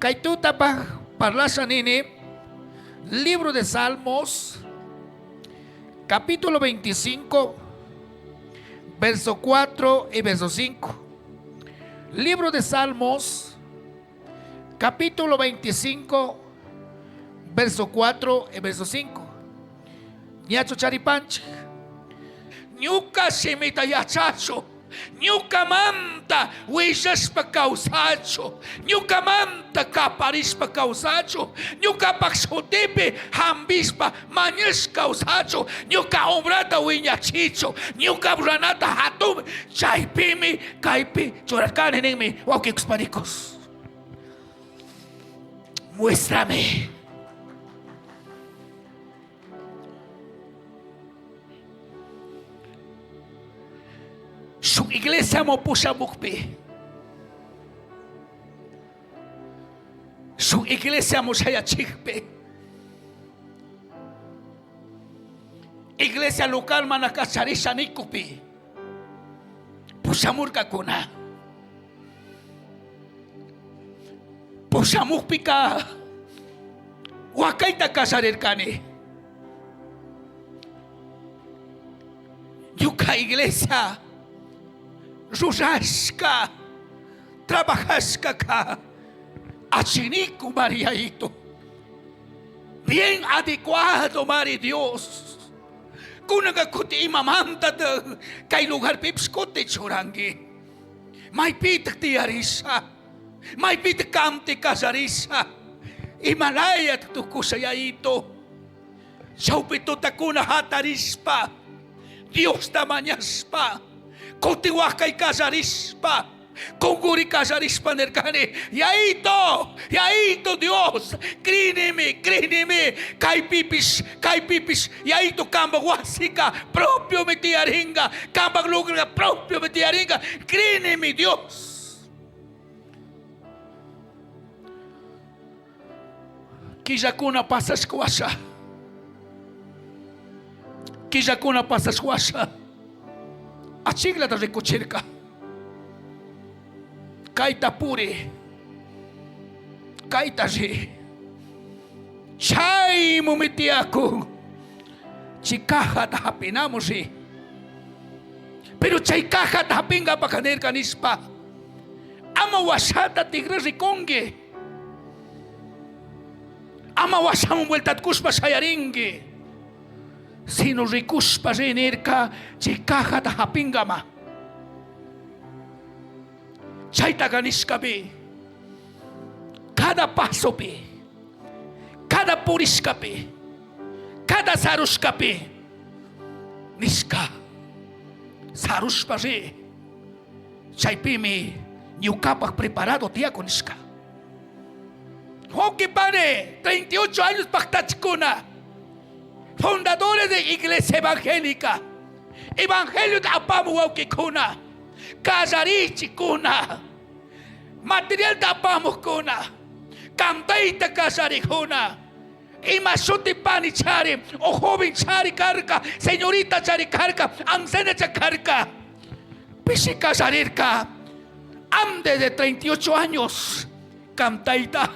Kay tutapaj parlasha nini, libro de Salmos, capítulo 25, verso 4 y verso 5. Libro de Salmos, capítulo 25, verso 4 y verso 5. Ñachu charipanchik. Ñuka shimita yachachu. Ñukamanta huillashpa causachu. Ñukamanta caparishpa causachu. Ñukapak shutipi jambishpa mañash causachu. Ñuka obrata huiñachichu. Ñuka ruranata jatun chaypimi kaypi churarkani ninmi wawqikus panikus. Muéstrame. Shuk iglesiaman pushamukpi shuk iglesiaman shayachikpi iglesia local mana kacharisha nikupi pushamurkakuna. Pushamukpika wakayta kallarirkani. Ñuka iglesia rurashka, trabajashkaka achiniku Mariaito. Bien adecuado, Mari Dios. Kunanka kuti imamanta kay lugarpipish kuti churanki. Maypitaq tiyarisha? Maypitaq kanti kallarisha? Imalayataq tukusha Yayito? Chawpi tutakuna hatarishpa, Diosta mañashpa, kutin waqay kallarishpa, Kunguri kallarishpa nirkani, Yaito, Yaito Dios, crinimi, crinimi, kaypipish, kaypipish, Yaito kambaj wasika propiomi tiyaringa, kambaj lugarka propiomi tiyaringa, crinimi Dios. Quillakuna pasashka washa, quillakuna pasashka washa, achiklata rikuchirka. Kayta puri, kayta ri. Chaymi tiyakun chay cajata hapinamun ri. Pero chay cajata hapinkapak nirka nishpa, ama washata tigra rikunki. Ama washaman vueltatkushpa shayarinki. Sino rikushpa ri nirka chay cajata hapingama. Chaytaqa nishkapi cada pasopi, cada purishkapi, cada sarushkapi nishka sarushpa ri chaypimi ñukapak preparado tiyakun nishka. Wawqi pani, 38 años pajtachikuna, fundadores de iglesia evangélica, evangeliota apamu wawqikuna, kallarichikuna, materialta apamukuna, cantayta kallarikuna, ima shuti pani chari, o joven chari karka, señorita chari karka, anciana chari karka, pishi kallarirka, antes de 38 años, cantayta,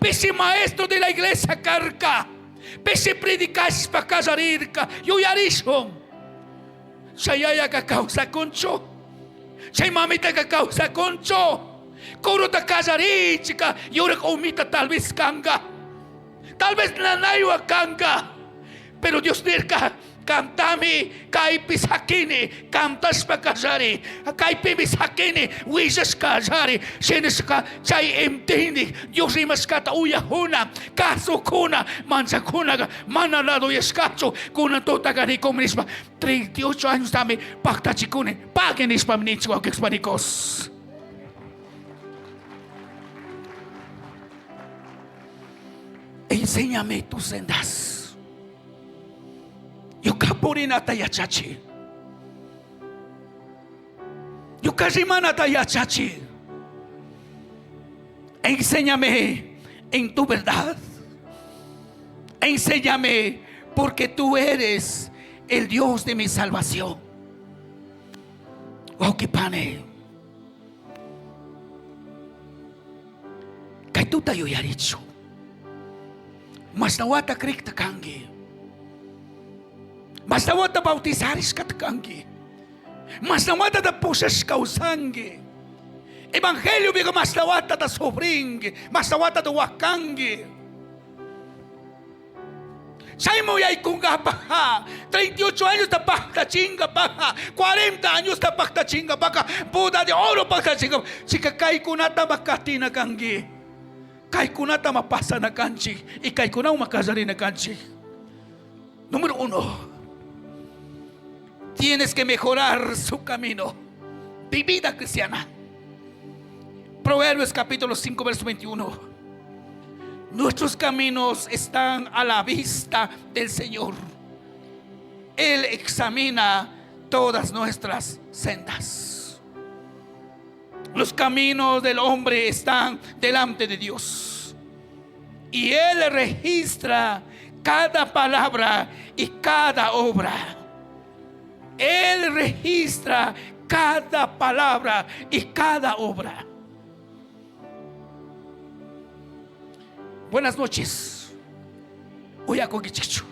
pishi maestro de la iglesia karka, pishi predicashpa kallarirka, yuyarishun, chay yayaka kawsakunchu, chay mamitaka kawsakunchu, kuruta kallarichika, yurak umita tal vez kanka, tal vez nanaywa kanka, pero Dios nirka, cantami, kaypi sakini, cantashpa kallari, kaypimi sakini, willashka kallari, shinashka chay entendij, Dios rimashkata uyajuna, kasukuna, manchakunaga, mana ladoyashkachu, kunan tutaka rikumi nishpa, 38 años tami paktachikuni, pagui nishpami ninchik wawqi panikos. Enséñame tus sendas. Ñuka purinata yachachi. Ñuka rimanata yachachi. Enséñame en tu verdad. Enséñame porque tú eres el Dios de mi salvación. Wawqi pani. Kay. Yaituta yuyarichu. Mashnawata crikta kanki. Mashnawata bautizarishkata kanki. Mashnawatata pushashka kawsanki. Evangeliopika mashnawatata sufrinki, mashnawatata wakanki. Chayman yaykunkapajqa 38 añosta pajtachinkapaqa 40 añosta pajtachinkapaqa boda de oro pajtachinkapaqa chika kaykunatama katina kanki kaykunatama pasana kanchik y kaykunawanma kallarina kanchik. Número uno, tienes que mejorar su camino de vida cristiana. Proverbios capítulo 5, verso 21. Nuestros caminos están a la vista del Señor. Él examina todas nuestras sendas. Los caminos del hombre están delante de Dios. Y Él registra cada palabra y cada obra. Él registra cada palabra y cada obra. Buenas noches. Uyakunkichikchu.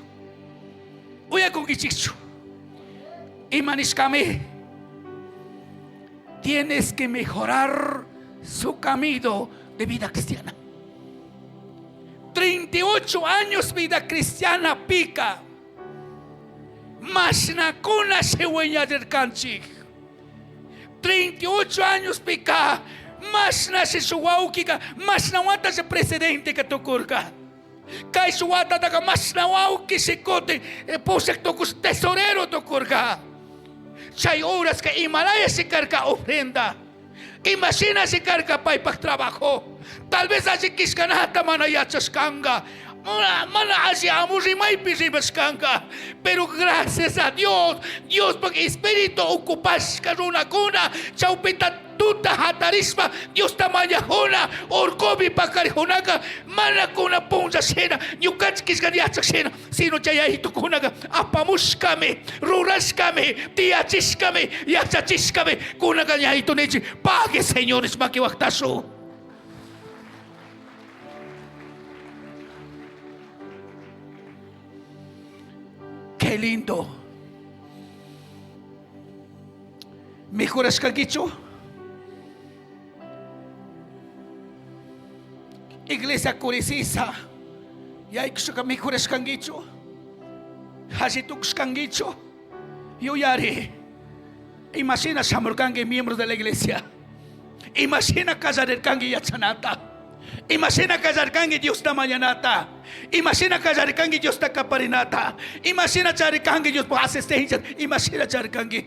Uyakunkichikchu. Ima nishkami. Tienes que mejorar su camino de vida cristiana. 38 años vida cristiana pica. Mashnakuna shiwiñarirkanchik. 38 años pica. Mashna shuk wawkika, mashna wata presidente tukurka. Kay shuk watataka mashna wawki shikutin pushak tukush tesorero tukurka. Chay horaska imalaya shikarka ofrenda. Imashina shikarka paypak trabajo. Tal vez alli kishkanata mana yachashkanka. Mana alli amu rimaypi rimashkanka. Pero gracias a Dios, Diospak Espíritu ocupashka runakuna chawpita tuta hatarishpa Diosta mañajuna urkupi pakarijunaka mana kuna punlla shina ñukanchik kishkani yachak shina sino chay yayitukunaka apamushkami rurashkami tiyachishkami yachachishkami kunaka yayitu nichik pague señores makiwaktashu. Qué lindo. Mejorashkankichu? Iglesia Curisisa, yaykushaka mejorashkankichu? Alli tukushkankichu? Yuyari, imashina shamurkanki miembros de la iglesia? Imashina kallarirkanki yachanata? Imashina kallarkanki Diosta mañanata? Imashina kallarkanki Diosta kaparinata? Imashina charikanki Diospaj asistencia? Imashina charikanki?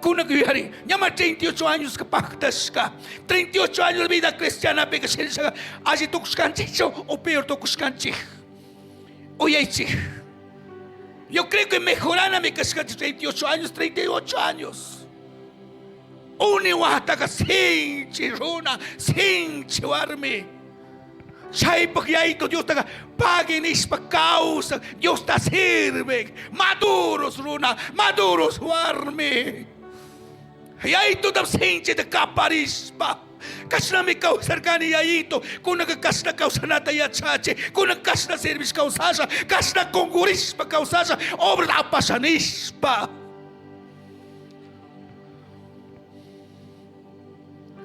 Kunan yuyari, ñama 38 años paktashka, 38 años vida cristiana pika shinashaka, alli tukushkanchikchu o peor tukushkanchik? Uyaychik. Yo creo que mejoranami kashkanchik 38 años, 38 años. Uni wataka sinchi runa, sinchi warmi. Chaypaj yayito Diostaqa pagui nishpa kawsak, Diosta sirvek, maduros runa, maduros warmi. Yayituta sinchita kaparishpa. Kashnami kawsarkani yayito, kunaka kashna kawsanata yachachi, kunaka kashna servish kawsasha, kashna kungurishpa kawsasha, obra apasha nishpa.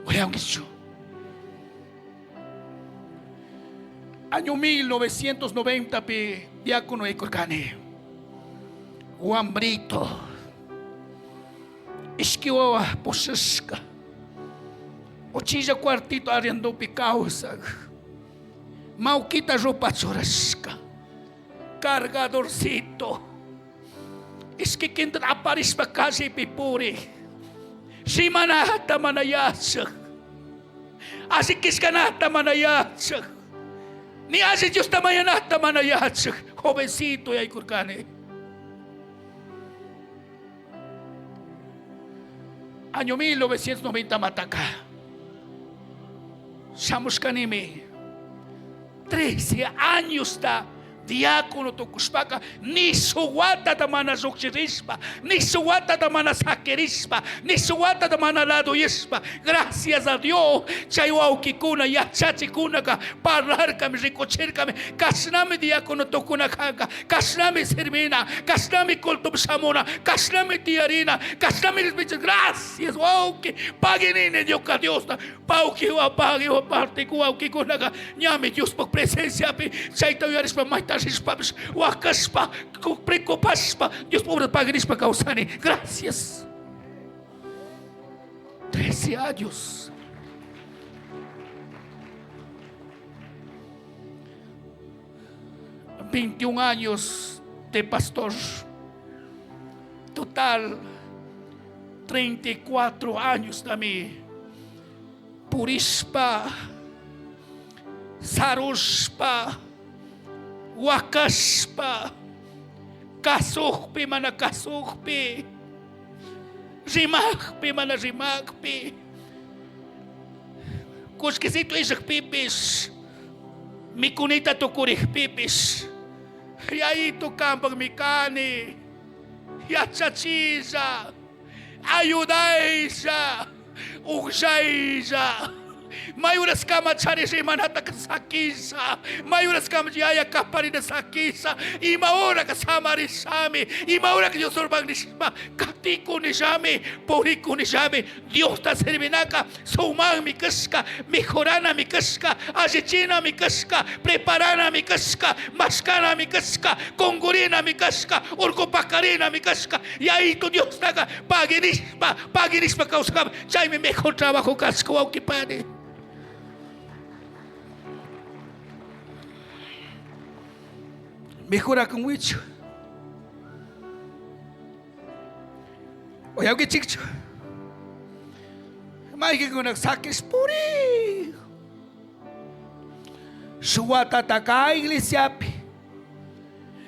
Uyankichu. Año 1990 pi diácono yaykurkani. Wambrito. Ishki wawa pushashka. Uchilla cuartito arriendopi kawsak. Mawkita ropa churashka. Cargadorcito. Ishki kinta aparishpa callepi puri. Rimanata mana yachak. Alli kishkanata mana yachak. Ni alli Diosta mañanata mana yachak. Jovencito yaykurkani. Año 1990 mataka. Shamushkanimi. 13 años ta. Diácono tucushpaca ni shuhuatata mana llujchirishpa, ni shuhuatata mana saquirishpa, ni shuhuatata mana ladoyashpa. Gracias a Dios, chay huauquicuna, yachachicunaca parlarcami, ricuchircami, cashnami diácono tucuna canca, cashnami servina, cashnami cultopi shamuna, cashnami tiyarina, cashnami gracias huauqui, paguinini ñuca Diosta. Pauqui pagui parte huauquicunaca ñami Diospaj presenciapi chaita uyarishpa maita rishpapish huacashpa preocupashpa Diospaj obra paguirishpa causani. Gracias. 13 años. 21 años de pastor. Total, 34 años también. Purishpa, sarushpa, huacashpa, casujpi mana casujpi, rimajpi mana rimajpi, cullquisito illajpipish, micunita tucurijpipish, Yayitu cambajmi cani, yachachilla, ayudailla, ujllailla. May uraskama chari rimanataka saquisha, may uraskama yaya kaparina saquisha, ima horaka samarishami, ima horaka Dios nishpa katiku nishami, puriku nishami, Diosta servinaka sumajmi kashka, mejoranami kashka, allichinami kashka, preparanami kashka, mashkanami kashka, kungurinami kashka, urkupakarinami kashka, Yayitu Diostaqa pagui nishpa, pagui nishpa kawsakama, chaymi mejor trabajo kashka wawqi pani. Mejorakun wichu. Uyankichikchu. Mayqinkunaka sakish puri. Shuwatataka iglesiapi.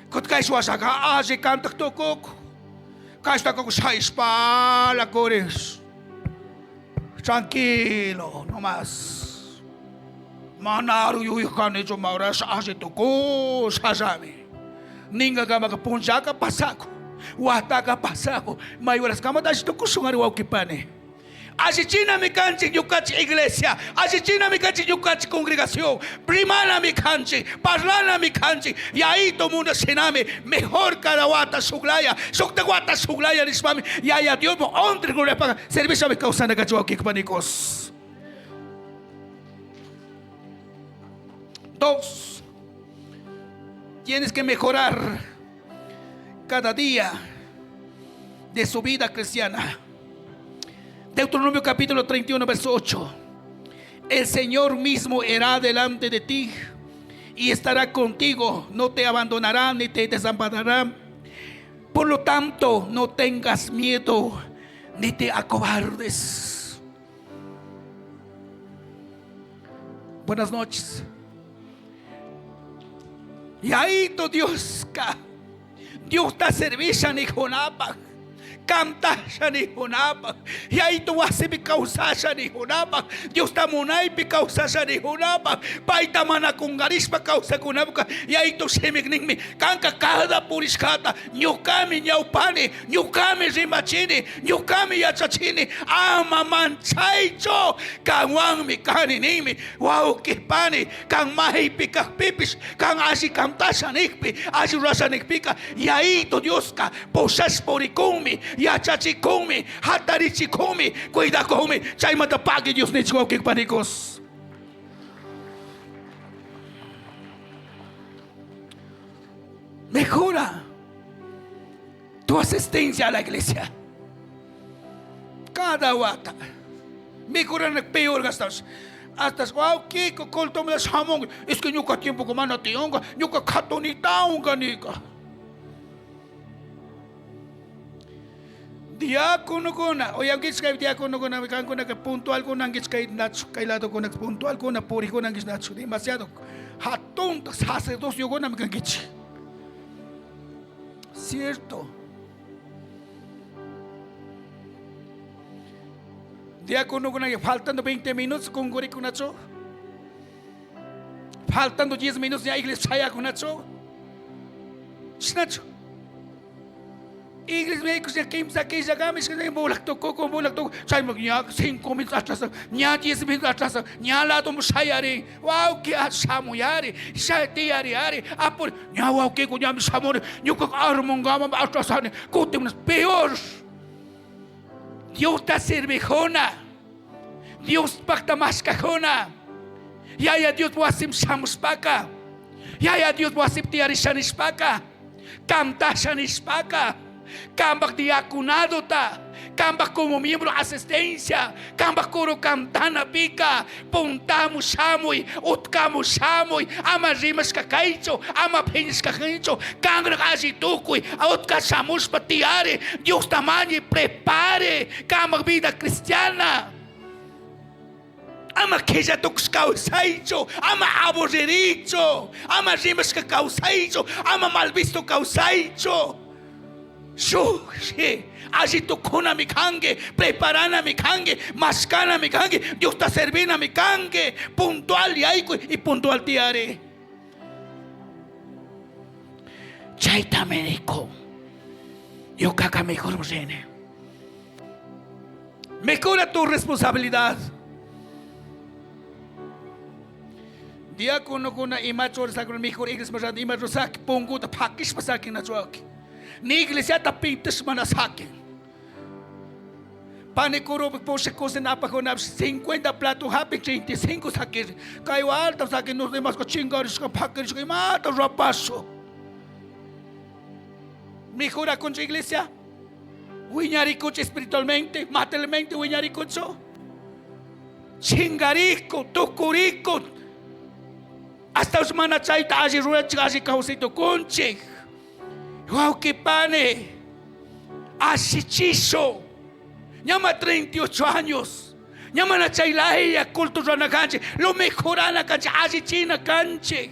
Kutin kay shuwashaka alli kantak tukuk. Kashta shayshpala kurish. Tranquilo, nomás. Mana yuyajkanichu maurash alli tukushallami. Ninkakamaka punllaka pasakun, wataka pasakun, may horaskamata alli tukushun ari wawqipani. Allichinami kanchik ñukanchik iglesia, allichinami kanchik ñukanchik congregación, rimanami kanchik, parlanami kanchik, Yayitu munashinami mejor cada wata shuklaya, shukta wata shuklaya nishpami Yaya Diosman honra gloriapaka servishami kawsana kanchik wawqipanikos. Dos, tienes que mejorar cada día de su vida cristiana. Deuteronomio capítulo 31, verso 8. El Señor mismo irá delante de ti y estará contigo, no te abandonará ni te desamparará. Por lo tanto, no tengas miedo ni te acobardes. Buenas noches. Yayitu Dioska, Diosta servisha nijunapaj, cantasha nijunapaj, Yayitu wasipi kawsasha nijunapaj, Diosta munaypi kawsasha nijunapaj, payta mana kungarishpa kawsakunapaj, Yayitu shimik ninmi, kanka cada purishkata, ñukami ñawpani, ñukami rimachini, ñukami yachachini, ama manchaychu, kanwanmi kani ninmi, wawqi pani, kan maypi kajpipish, kan alli cantasha nijpi, alli rurasha nijpika, Yayitu Dioska pushashpa purikunmi, yachachikunmi, hatarichikunmi, cuidakunmi, chaymanta pagui Dios nichik wawqi panikos. Mejora tu asistencia a la iglesia. Cada wata. Mejorana peor gastas. Hasta wow, Kiko, culto me shamunki. Es que ñuka tiempo mana tiyunka, ñuka katunitaunka nika. Diáconokuna, uyankichik kay diáconokuna, kankunaka puntualkuna ankichik kay nachu, kay ladokuna puntualkuna purikuna ankichik nachu, demasiado hatunta sacerdociokunami kankichik. Cierto. Diáconokuna faltando 20 minutos kunkurikunachu. Faltando 10 minutos ya iglesia chayakunachu. Chashnachu? Iglesia yaykushpa kimsa killakami bulak tukukun, bulak tukukun. Chayman ña 5 minutos atrasan, ña 10 minutos atrasan, ña ladoman shayarin. Wawki shamuyari, tiyariyari, apuri. Ña wawkiku ñami shamuni, ñuka armungaman atrasani, kutin peor. Diosta servijuna, Diospajta mashkajuna, Yaya Dios wasim shamushpaka, Yaya Dios wasipi tiyarisha nishpaka, cantasha nishpaka, kambaj diaconadota, kambaj como miembro asistencia, kambaj coro cantanapika, puntamu shamuy, utkamu shamuy, ama rimashka kaychu, ama phiñashka kaychu, kanraj alli tukuy, utka shamushpa tiyari, Diosta mañi prepare kambaj vida cristiana. Ama qhella tukush kawsaychu, ama aburririchu, ama rimashka kawsaychu, ama mal visto kawsaychu. Shujshi, alli tukunami kanki, preparanami kanki, mashkanami kanki, Diosta servinami kanki, puntual yaykuy y puntual tiyari. Chaytami nikun. Ñukaqa mejor rini. Mejora tu responsabilidad. Diáconokuna imachu rurasakun mejor iglesia randi ima rurasaki punkuta pakishpa sakinachu wawki. Ni iglesiata pintashpa mana sakin. Pani kurupi pushak cocina apakunapish 50 plato hapin 35 sakir. Kay walta sakin los demás chingarishka pakirishka imata rurapashu. Mejora iglesia. Wiñarikunchu espiritualmente, materialmente wiñarikunchu. Chingarikun, tukurikun. Hasta mana chayta alli rurachik alli kawsay tukunchik. Wawqi pani, allichishu. Ñama 38 años. Ña mana chay laya culto rurana kanchik. Lo mejorana kanchik, allichina kanchik.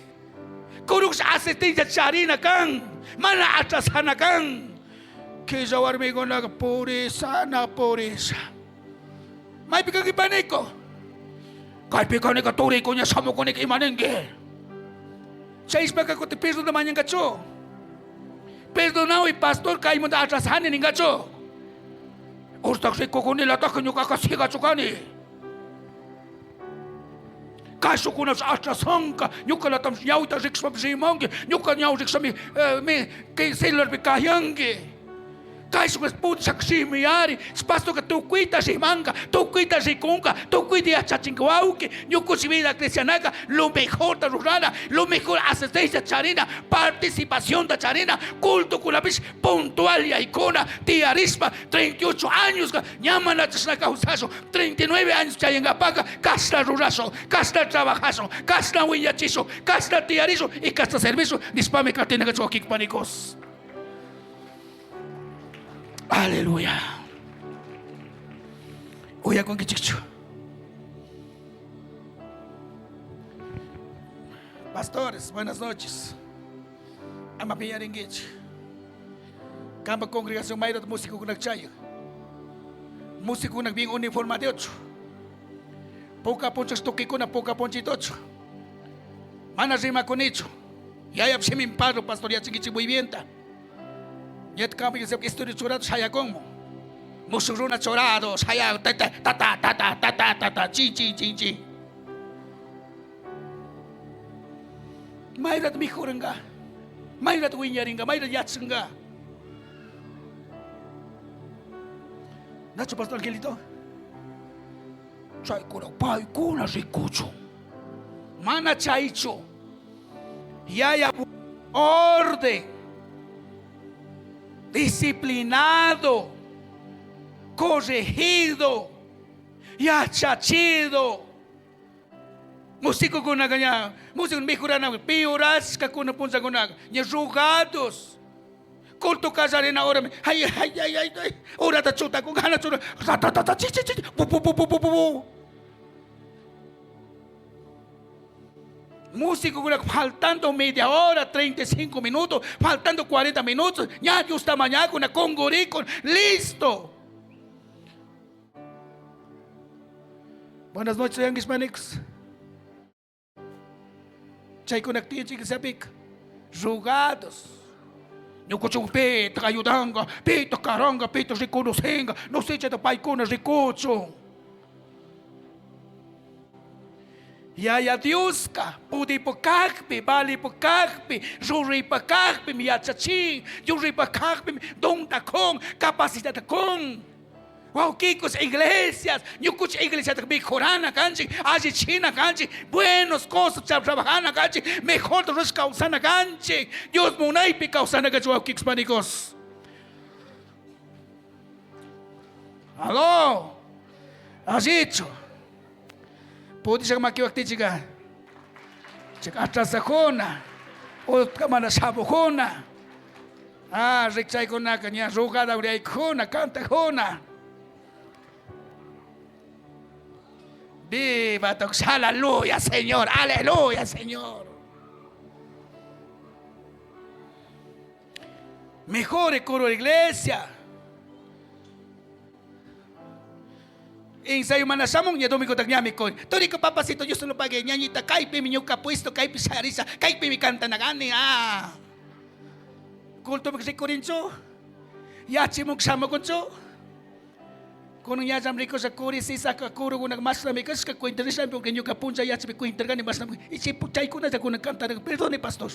Kuruksh asistencia charina kan. Mana atrasana kan. Killa warmikunaqa purisana purisa. Maypi kanki paniko? Kaypi kanika turikuña shamukunika ima ninki? Chayshpaka kutin perdonta mañankachu? Perdonawi pastor kaymanta atrasani ninkachu? Urtak rikukunilataq ñuqaqa sigachu kani. Kashukunash atrasanka ñuqalatam ñawita rikushpapish rimanki ñuqa ñawi rikushpami kay celularpi kayanki. Kayshuk puchak shimiyari, pastorka tukuyta rimanka, tukuyta rikunka, tukuyta yachachinka wawki, ñukuchik vida cristianaka lo mejorta rurana, lo mejor asistencia charina, participacionta charina, cultokunapish puntual yaykuna, tiyarishpa 38 años ña mana chashna kawsashun, 39 años chayankapaka kashna rurashun, kashna trabajashun, kashna wiñachishun, kashna tiyarishun y kashna servishun nishpami katinaka wawkikupanikos. Aleluya. Uyakunkichikchu. Pastores, buenas noches. Ama piñarinkichik. Kamba congregación mayrat músicokunak chayan. Músicokunak bien uniformadochu. Puka punchas tukikuna puka punchitochu. Mana rimakunichu. Yayap shimin parlo pastor yachinkichik muy bienta. Ñet kamba iglesia estudio churado shayakunmu. Mushuk runa churado shaya ta ta ta ta ta ta ta ta ta chi chi chi chi. Mayrat mijuringa. Mayrat wiñaringa, mayrat yachinga. Nacho Pastor Angelito. Chaykuna paykuna rikuchun. Mana chaychu. Yaya orden. Disciplinado. Corregido. Yachachido. Músicokunaqa ña, músico mejorana piorashkakuna punllakunaqa, ña rogados. Culto kallarina horami, ay, ay, ay, ay, ay, horata chutakun, gana chura, ta, ta, ta, ta, chi, chi, chi, pu, pu, pu, pu, pu, pu. Músico faltando media hora, 35 minutos, faltando 40 minutos, ña Diosta mañakuna, kungurikun, listo. Buenas noches, Yanguis Manix. Chaykunaktinchik iglesiapika, rogados. Ñukuchun pitaj ayudanga, pitaj karanga, pitaj reconocenga, no sé chayta paykuna rikuchun. Yaya Dioska pudipaj kajpi, valipaj kajpi, ruraypaj kajpimi yachachin, ruraypaj kajpimi donta kun, capacidadta kun. Wawkikus iglesias, ñukuchik iglesiata mejorana kanchik, allichina kanchik, buenos cosas trabajana kanchik, mejor rurash kawsana kanchik, Dios munaypi kawsana kanchik wawkikus panikos. Aló, allichu. Pudishaq makiwaqtichika chik atrasajuna, utqa mana shamujuna. Ah, rikchaykunaka ña rugada uriaykuna, cantajuna. Viva Dios, aleluya, Señor, aleluya, Señor. Mejor coro iglesia. Ensayo mana shamun ña domingo tak ñami con. Toriko papacito yo solo pagué ñañita kaypimi ñuka puesto kaypi sharisha kaypimi cantanagani ah. Culto rikurinchu yachimuk shamukunchu kunan ñallam rikusha kuri sisaka kurukuna mashnami kashka cuentarishami porque ñuka puncha yachipi cuentargani mashnami y chay chaykunalla kunan cantarga perdone pastor.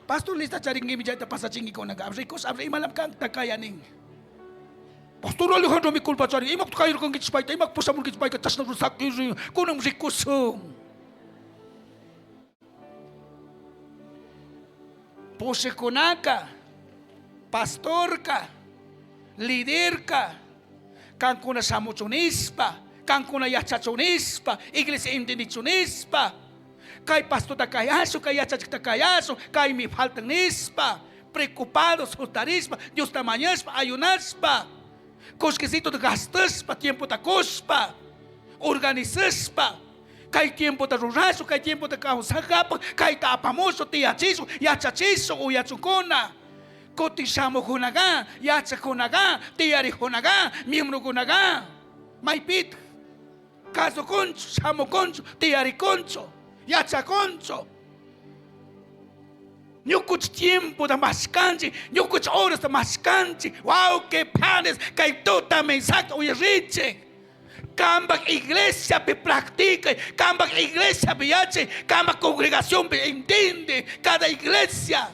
Pastor lista charinguimi chayta pasachingi kunanka rikus abri imalam kanta kaya nin. Pastor Alejandro mi culpa charin imak kayurkankichis payta imak pusamurkichis payka chashna rurasakiri kunan rikusun. Pushikkunaka pastorka liderka kankuna shamuchun nishpa kankuna yachachun nishpa iglesia entendichun nishpa Kay pastota kayashun, kay yachachikta kayashun, kaymi faltan nishpa, preocupados jutarishpa, Diosta mañashpa, ayunashpa, kullkisituta gastashpa, tiempota kushpa, organizashpa, kay tiempota rurashun, kay tiempota kawsakapaj, kayta apamushun, tiyachishun, yachachishun, uyachunkuna. Kutin shamukunaga, yachakunaga, tiyarikunaga, miembrokunaga, maypitaj? Kasukunchu, shamukunchu, tiyarikunchu, yachakunchu. Ñukuch tiempota maskanchik, ñukuch horasta maskanchik, wawqi panes kay tuta mensaje uyarichik. Kambaj iglesiapi practicay, kambaj iglesiapi yachay, kambaj congregacionpi entiende cada iglesia.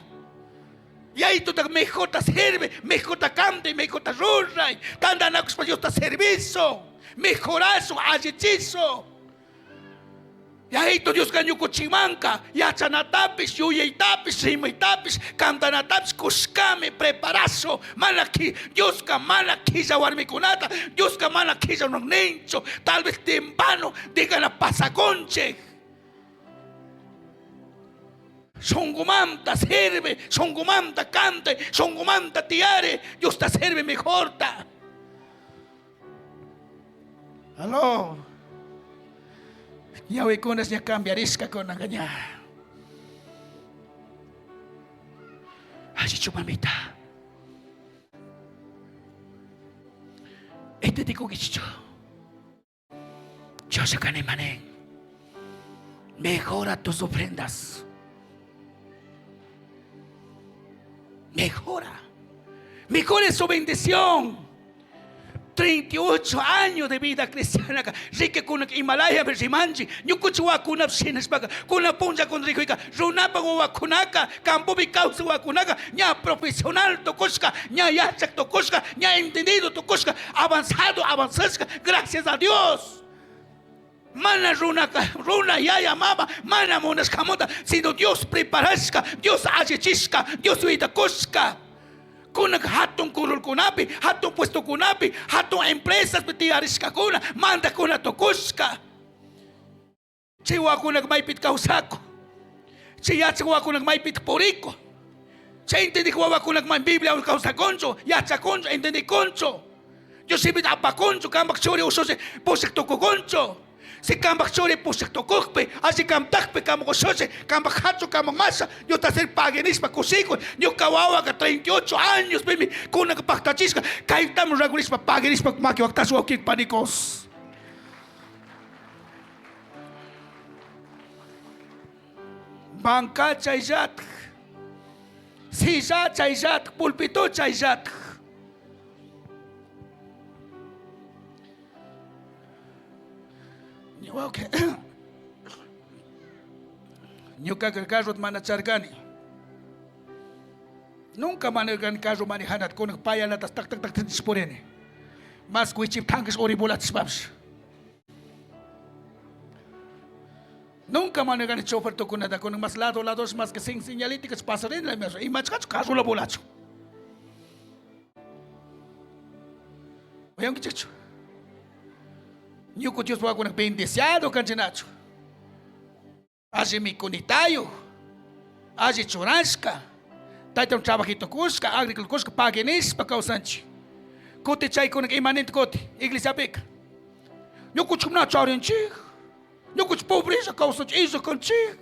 Yayituta mejorta sirve, mejorta cante, mejorta ruray, tantanakushpa Diosta servishun, mejorashun, allichishun. Yayitu Diosqa ñukuchikmanka yachanatapish, yuyaytapish, rimaytapish, cantanatapish kushkami preparashun. Mana Diosqa mana quilla warmikunata, Diosqa mana quilla ninchu, tal vez temprano digana pasakunchik. Shungumanta sirve, shungumanta cante, shungumanta tiyare, Diosta sirve mejorta. Aló. Ñawikunas ña cambiarishkakuna ña. Allichu mamita. Entendikukichichu. Diosqa Mejora tus ofrendas. Mejora. Mejora su bendición. 38 años de vida cristiana. Rique kuna Himalaya rimanchi. Ñukuchi wakuna shinashpaka. Kuna punlla kun rikuyka. Runapa wawakunaka. Campopi kawsa wawakunaka. Ña profesional tukushka. Ña yachak tukushka. Ña entendido tukushka. Avanzado, avanzashka. Gracias a Dios. Mana runaka, runa yaya mama, mana munashkamanta, sino Dios preparashka, Dios allichishka, Dios kushka. Kunaka hatun kurulkunapi, hatun puestokunapi, hatun empresaspi tiyarishkakuna, mandakuna tukushka. Chay wawakunaka maypita kawsakun. Chay yachak wawakunaka maypita purikun. Chay entendik wawakunaka may Biblia kawsakunchu, yachakunchu, entendikunchu. Dios shimita apakunchu, kambak churi ushushi pushak tukukunchu. Si kambak churi pushak tukukpi, alli kamtakpi, kambak ushushi, kambak hachu, kambak masha, Diosta ser pagui nishpa kushikun. Ñuka wawaka 38 años pimi kunaka paktachishka, kaytami rurakunishpa pagui nishpa maki waktash wawkik panikos. Banca chayllataj, silla chayllataj, pulpito chayllataj. Wawqi, ñukaqa carrota mana charqani. Nunca manarqani carro manejanata, kunan payalatas tak tak tak purini. Mas wichip thankish uri volachishpapish. Nunca manarqani chofer tukunata, kunan mas lado lados mas que sin señalíticas pasarin, imachqachu carrola volachu. Uyankichikchu? Ñuku Dios wawakuna bendeciado kanchinachu. Alli mikunitayuq, alli churashka, taytan trabajito kushka, agricultura kushka, pague nishpa kawsanchik. Kuti chaykunaka ima ninta kuti iglesiapika. Ñukuchik mana charinchik, ñukuchik pobreza kawsanchik, isla kanchik.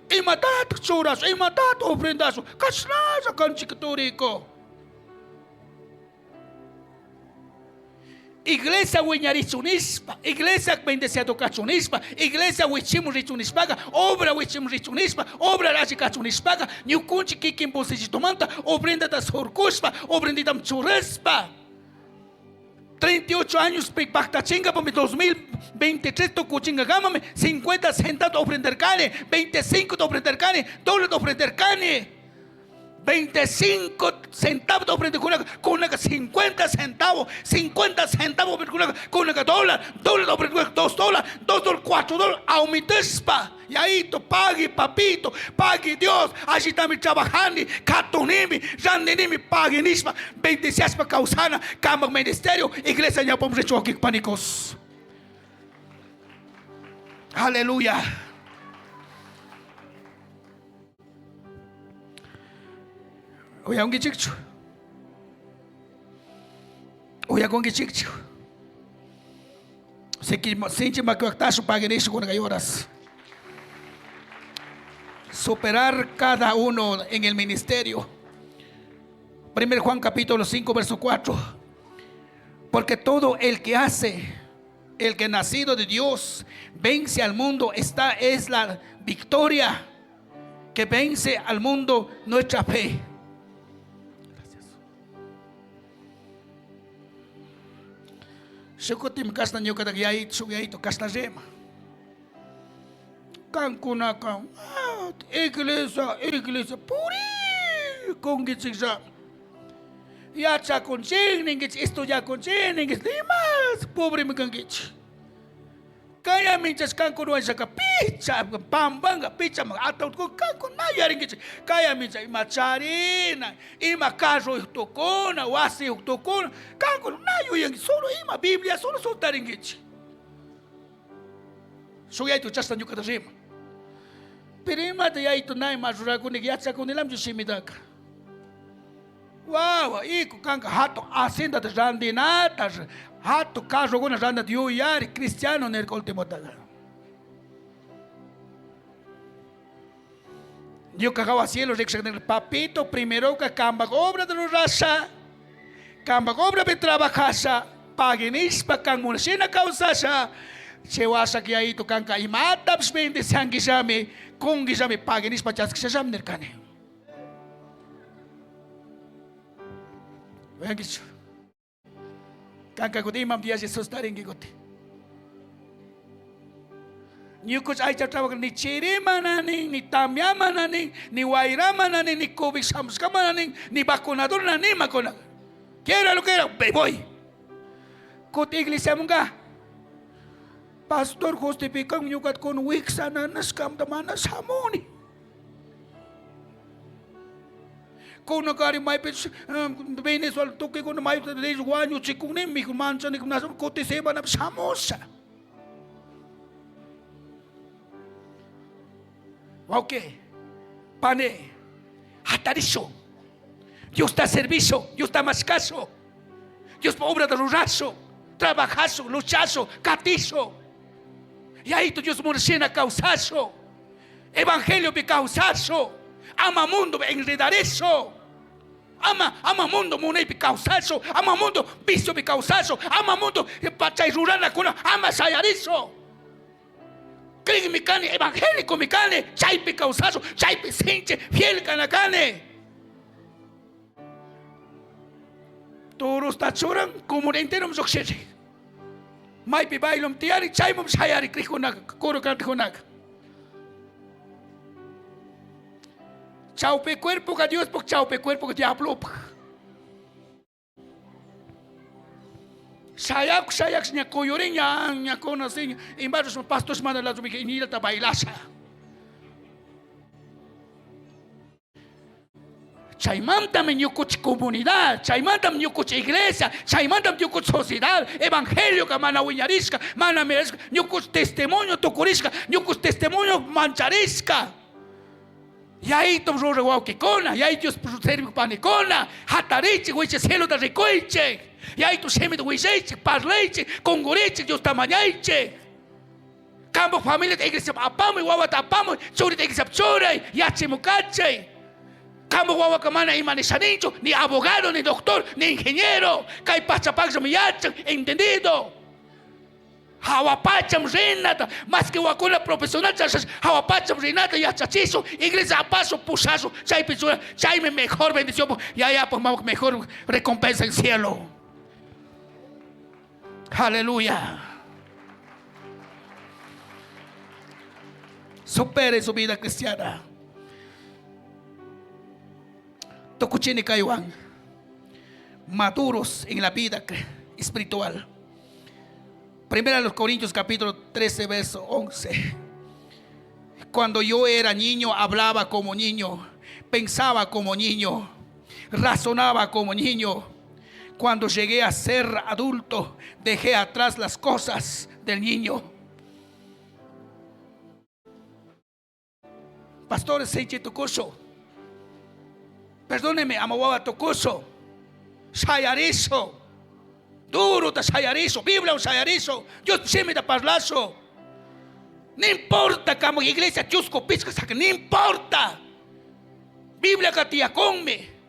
Imatataj churashun, imatataj ofrendashun, kashnalla kanchik turiku. Iglesia wiñarichun nishpa, iglesia bendeciado kachun nishpa, iglesia wichimun richun nishpaga, obra wichimun richun nishpa, obra alli kachun nishpaga, ñukunchik kikin bolsillitomanta ofrendata surkushpa, ofrenditam churashpa. 38 años pi pactachingapami 2023 tukuchingakamami 50 centavos ofrendarkani, 25 ofrendarkani, dólar ofrendarkani. 25 centavos ofrendajunaka kunaka 50 centavos, 50 centavos ofrendajunaka kunaka dólar, dólar ofrendajunaka 2 dólar, 2 dólar, 4 dólar, aumentashpa. Yaito, pagui papito, pagui Dios, allitami trabajani, katunimi, randinimi, pagui nishpa, bendiciashpa kawsana, kambak ministerio, iglesia ñawpaman richu panicos. Aleluya. Uyankichikchu? Uyakunkichikchu? Sinchi makiwaktashu paguirishu kunaka horas. Superar cada uno en el ministerio. Primer Juan capítulo 5, verso 4. Porque todo el que hace, el que nacido de Dios, vence al mundo, esta es la victoria que vence al mundo, nuestra fe. Gracias. Shukutim kashna ñukata yayito, shuk yayito kashna rima. Kankunaka, ah, iglesia, iglesia, purikunkichiklla. Yachakunchik ninkichik, estudiakunchik ninkichik, nimas pobremi kankichik. Kaya minchashkankunawanshaka picha pampanka pichaman ataudkuna kankuna yuyarinkichik. Kaya mincha ima charina, ima carroyuq tukuna, wasiyuq tukuna, kankuna na yuyankichik, solo ima Biblia solo soltarinkichik. Shuk yaytu chashna ñukata rima. Pero imata yaytu na ima rurakunika yachakunilamchu shimitaka. Wawa, iku kanka hatun haciendata randinata, hatun carrokuna randinata yuyari, cristiano nirka ultimotaga. Ñuka jawa cielo rikusha nirka, papito, primeroka kambak obrata rurasha, kambak obrapi trabajasha, pagui nishpa kan munashina kawsasha, chay washak yayito kanka imatapish bendicianguillami, kunguillami, pagui nishpa chaskishallami nirkani. Uyankichu? Kanka kuti imam día Jesús tarinki kuti. Ñukuch aycha trabaja ni chiri mana nin, ni tamya mana nin, ni wayra mana nin, ni COVID shamushka mana nin, ni vacunador na nin makuna. Quiera lo quiera, me voy. Kuti iglesia munga. Pastor justifican ñukat kun wiksa nanashkamta mana shamuni. Kunakari maypis Venezuela tukuykuna mayta rish wañuchikunimi manchanikuna kuti semanapi shamusha. Wawqi, pani, hatarishun. Diosta servishun, Diosta mashkashun, Diospa obrata rurashun, trabajashun, luchashun, katishun. Yayitu Dios munashina kawsashun. Evangeliopi kawsashun. Ama mundopi enredarishun. Ama, ama mundo munaypi kawsashun. Ama mundo viciopi kawsashun. Ama mundo chay ruranakuna ama shayarishun. Crigmi cani, evangélicomi cani, chaypi kawsashun, chaypi sinchi fiel kana kani. Turusta churan, común enterom lluqshirin. Maypi bailom tiyari, chaymum shayari crigkunaka, coro cantaqkunaka. Chawpi cuerpoqa Diospaq, chawpi cuerpoqa diablopaq. Shayak shayak ña kuyurin ña ña conocí imbarus pastos mana la iñilata bailasha. Chaymantami ñukuchik comunidad, chaymantami ñukuchik iglesia, chaymantami ñukuchik sociedad, evangelioka mana wiñarishka, mana mirashka, ñukuchik testimonio tukurishka, ñukuchik testimonio mancharishka. Yayitum ruraj wawqikuna, Yaya Dios servij panikuna, jatarichik, wichi cielota rikuychik, Yayitu shimita willaychik, parlaychik, qunqurichik, Diosta mañaychik. Qampak familiata iglesiapi apamuy, wawata apamuy, churita iglesiapi churay, yachimukachay. Qampak wawaka mana ima nishaninchu, ni abogado, ni doctor, ni ingeniero. Kay pachapaqllami yachan, entendido. Hawa pacham rinata, más que wakuna profesional chashash, hawa pacham rinata yachachishun, iglesia apasun, pushasun, chaypi chura, chaymi mejor bendición, yayapaq mamaq mejor recompensa en cielo. Aleluya. Supere su vida cristiana. Tukuchini kaywan. Maduros en la vida espiritual. Primera de los Corintios capítulo 13, verso 11. Cuando yo era niño, hablaba como niño, pensaba como niño, razonaba como niño. Cuando llegué a ser adulto, dejé atrás las cosas del niño. Pastores sinchi tukushun. Perdóneme, ama wawa tukushun. Shayarishun. Durota shayarishun. Bibliawan shayarishun. Dios shimita parlashun. No importa kamo iglesia chusku pichka saka, no importa. Bibliaqa tiyakunmi.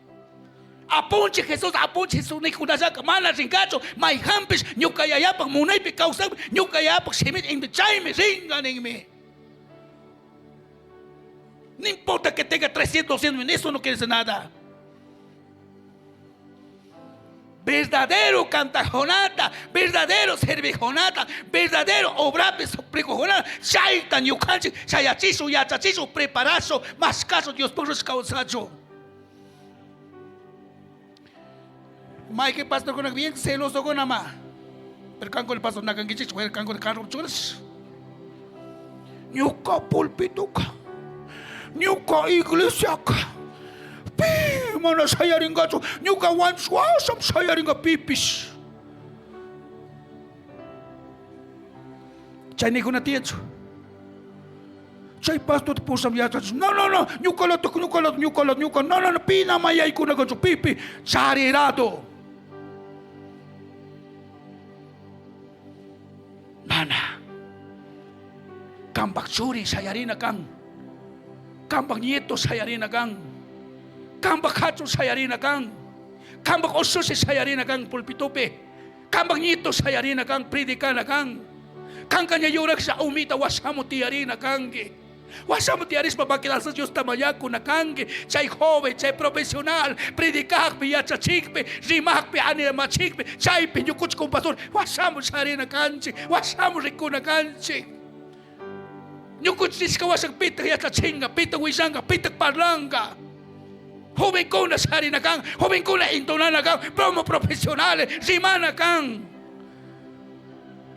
Apunchik Jesús, apunchik Jesús nikunallaka mana rinkachu, mayhanpish ñuka yayapak munaypi kawsakpi, ñuka yayapak shimita chaymi ringa ninmi. No importa que tenga 300, 200 mil, eso no quiere decir nada. Verdadero cantajonata, verdadero servijonata, verdadero obrapi suplicojonata, chayta ñukanchik shayachisun, yachachisun, preparasun, mashkasun, Dios kawsachu. Mayqin pastorkunaqa bien celosokuna ma. Pero kankuna pastor nakankichikchu, kankuna carro churas. Ñuka pulpituka, ñuka iglesiaka, pi mana shayaringachu, ñuka wañushwasham shayaringa pipish. Chay nijuna tiyanchu. Chay pastorta pusam yachachis. No, no, no, ñucalataj, ñucalataj, ñucalataj, ñuca, no, no, no, pi nama yaykunakachu, pi, pi, charirado. Mana. Kampak churi shayarina kan. Kampak nieto shayarina kan. Kampak hachu shayarina kan. Kampak usushi shayarina kan pulpitupi. Kampak nieto shayarina kan, predicana kan. Kanka ña yuraksha umita washamu tiyarina kanki. Washamu tiyarishpa maquilasa Diosta mañakuna kanki. Chay joven, chay profesional, predicajpi, yachachikpi, rimajpi, animachikpi, chaypi ñukuchik pastor, washamu sharina kanchik, washamu rikuna kanchik. Ñukuchik nishka washak pitaq yachachinga, pitaq willanga, pitaq parlanga. Jovenkuna sharina kan, jovenkuna entonana kan, promo profesionales, rimana kan.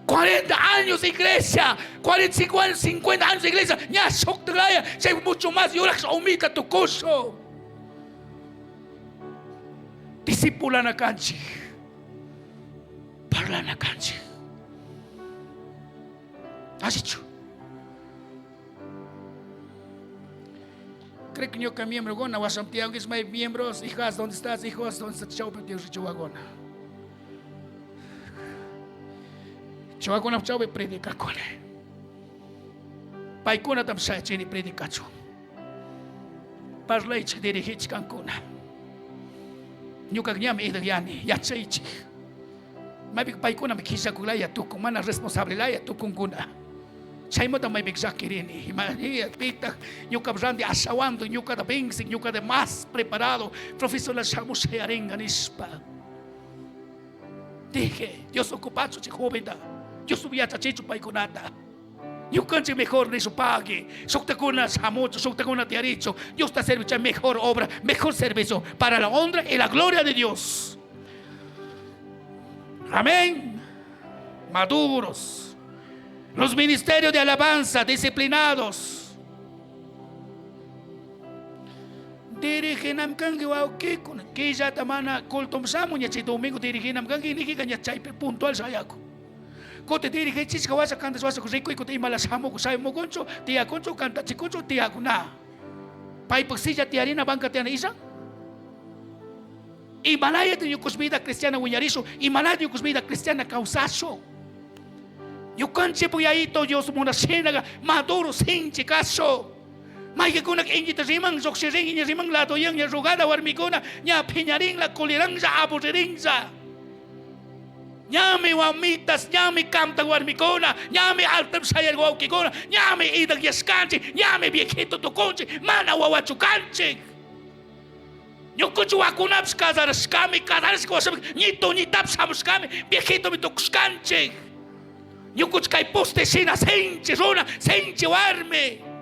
40 años de iglesia, 45 años, 50 años de iglesia, ña shuktalaya, chay mucho más yuraq umita tukusho. Discipulana kanchik, parlana kanchik. Allichu. Creo que ñuka miembro gona, wasam tiyanguis may miembros, hijas, ¿dónde estás? Hijos, ¿dónde estás? Chaupi tiyanguis chihuahua. Chihuahua chaupi predicakuna. Paykunatam shayachini predicachun. Parlaychik, dirigichik kankuna. Ñuka ñami idayani, yachaychik. Maypi paykunami kishakulaya tukun, mana responsable laya tukunkuna. Chaymanta maypika llakirini. Pitaj ñuka randi ashawanto ñukata vencen, ñukata más preparado profesional shamush shayaringa nishpa. Dije, Dios ocupachu chay joventa. Dios yachachichu paykunata. Ñukanchik mejor nishu pagui. Shuktakuna shamuchu, shuktakuna tiyarichu. Diosta servi chay mejor obra, mejor servicio para la honra y la gloria de Dios. Amén. Maduros. Los ministerios de alabanza disciplinados. Diriginam kanki wawqikuna. Killata mana cultum shamun chay domingo diriginam kanki nikiqa ña chaypi puntual shayakun. Kuti dirigichishka washa kantash washa rikuy kuti imala shamuku shamukunchu tiyakunchu kantachikunchu tiyakuna. Paypak silla tiyarina banca tiyana isha. Imalayata ñukush vida cristiana wiñarishu, imalayata ñukush vida cristiana kawsashu. Ñukanchik Yayito Dios munashinaqa maduro sinchi kashu. Mayqikunak iñita riman, lluqshirin, iñi riman, ladoyan, ña rugada warmikuna, ña phiñarinla, kuliranlla, aburririnlla. Ñami wamitas, ñami kamtan warmikuna, ñami altam shayar wawqikuna, ñami idak yashkanchik, ñami viejito tukunchik, mana wawachu kanchik. Ñukunchik wakunapish casarashkami, casarashka washapi ñitu ñitapish shamushkami, viejitomi tukushkanchik. Ñukunchik kay poste shina sinchi runa, sinchi warmi.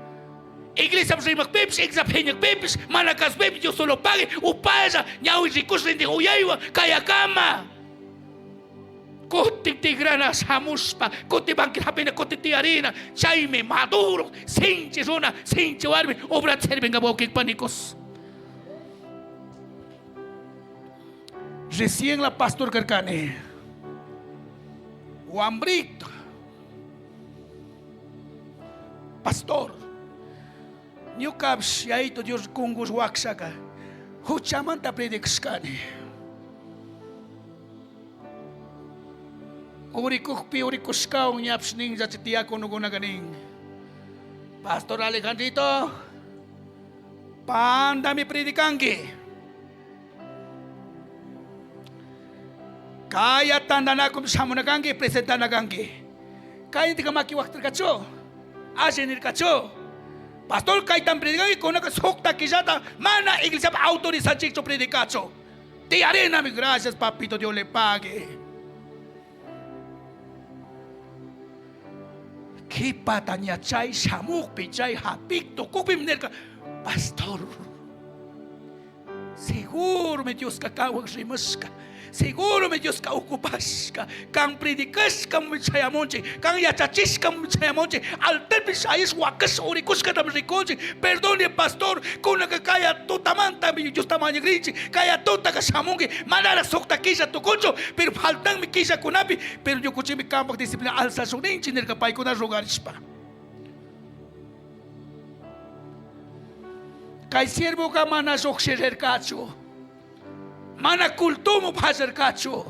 Iglesiapi rimaqpipish, iglesia phiñaqpipish, mana kasupipish Dios solo pague, upalla, ñawi rikush rindik uyaywan kayakama. Kutin tigrana shamushpa, kutin banqueta hapina, kutin tiyarina, chaymi maduro, sinchi runa, sinchi warmi, obrata servinga wawqik panikos. Recién la pastor karkani. Wambrito. Pastor. Ñukapish Yayito Dios kungush wakshaka juchamanta predicashkani. Urikukpi urikushkawan ñapish ninlla chay diaconokunaka nin. Pastor Alejandrito, pandami predicanki. Kaya tantanakum shamuna kanki, presentana kanki. Kayintika maki waqtirkachu, alli nirkachu. Pastor kaytan predicanki, kunaka suqta killata mana iglesiapa autorizachikchu predicachu. Tiyarinami, gracias papito, Dios le pague. Qhipata ña chay shamukpi, chay hapik tukukpimi nirka, pastor, Seguromi Diosca canhuan rimashca. Seguromi Diosca ocupashca. Can predicashcami chayamunchik. Can yachachishcami chayamunchik. Altarpi shayash huacash uricushcatami ricunchik. Perdone pastor, kunaka kaya tutamantami Diosta mañagrinchik. Kaya tutaka shamunki. Manara suqta killa tukunchu, pero faltanmi killakunapi. Pero ñukuchikmi kanpak disciplina alzashunninchik nirka paykuna rogarishpa. Kay siervoqa mana lluqshirirqachu, mana cultumu pasarqachu,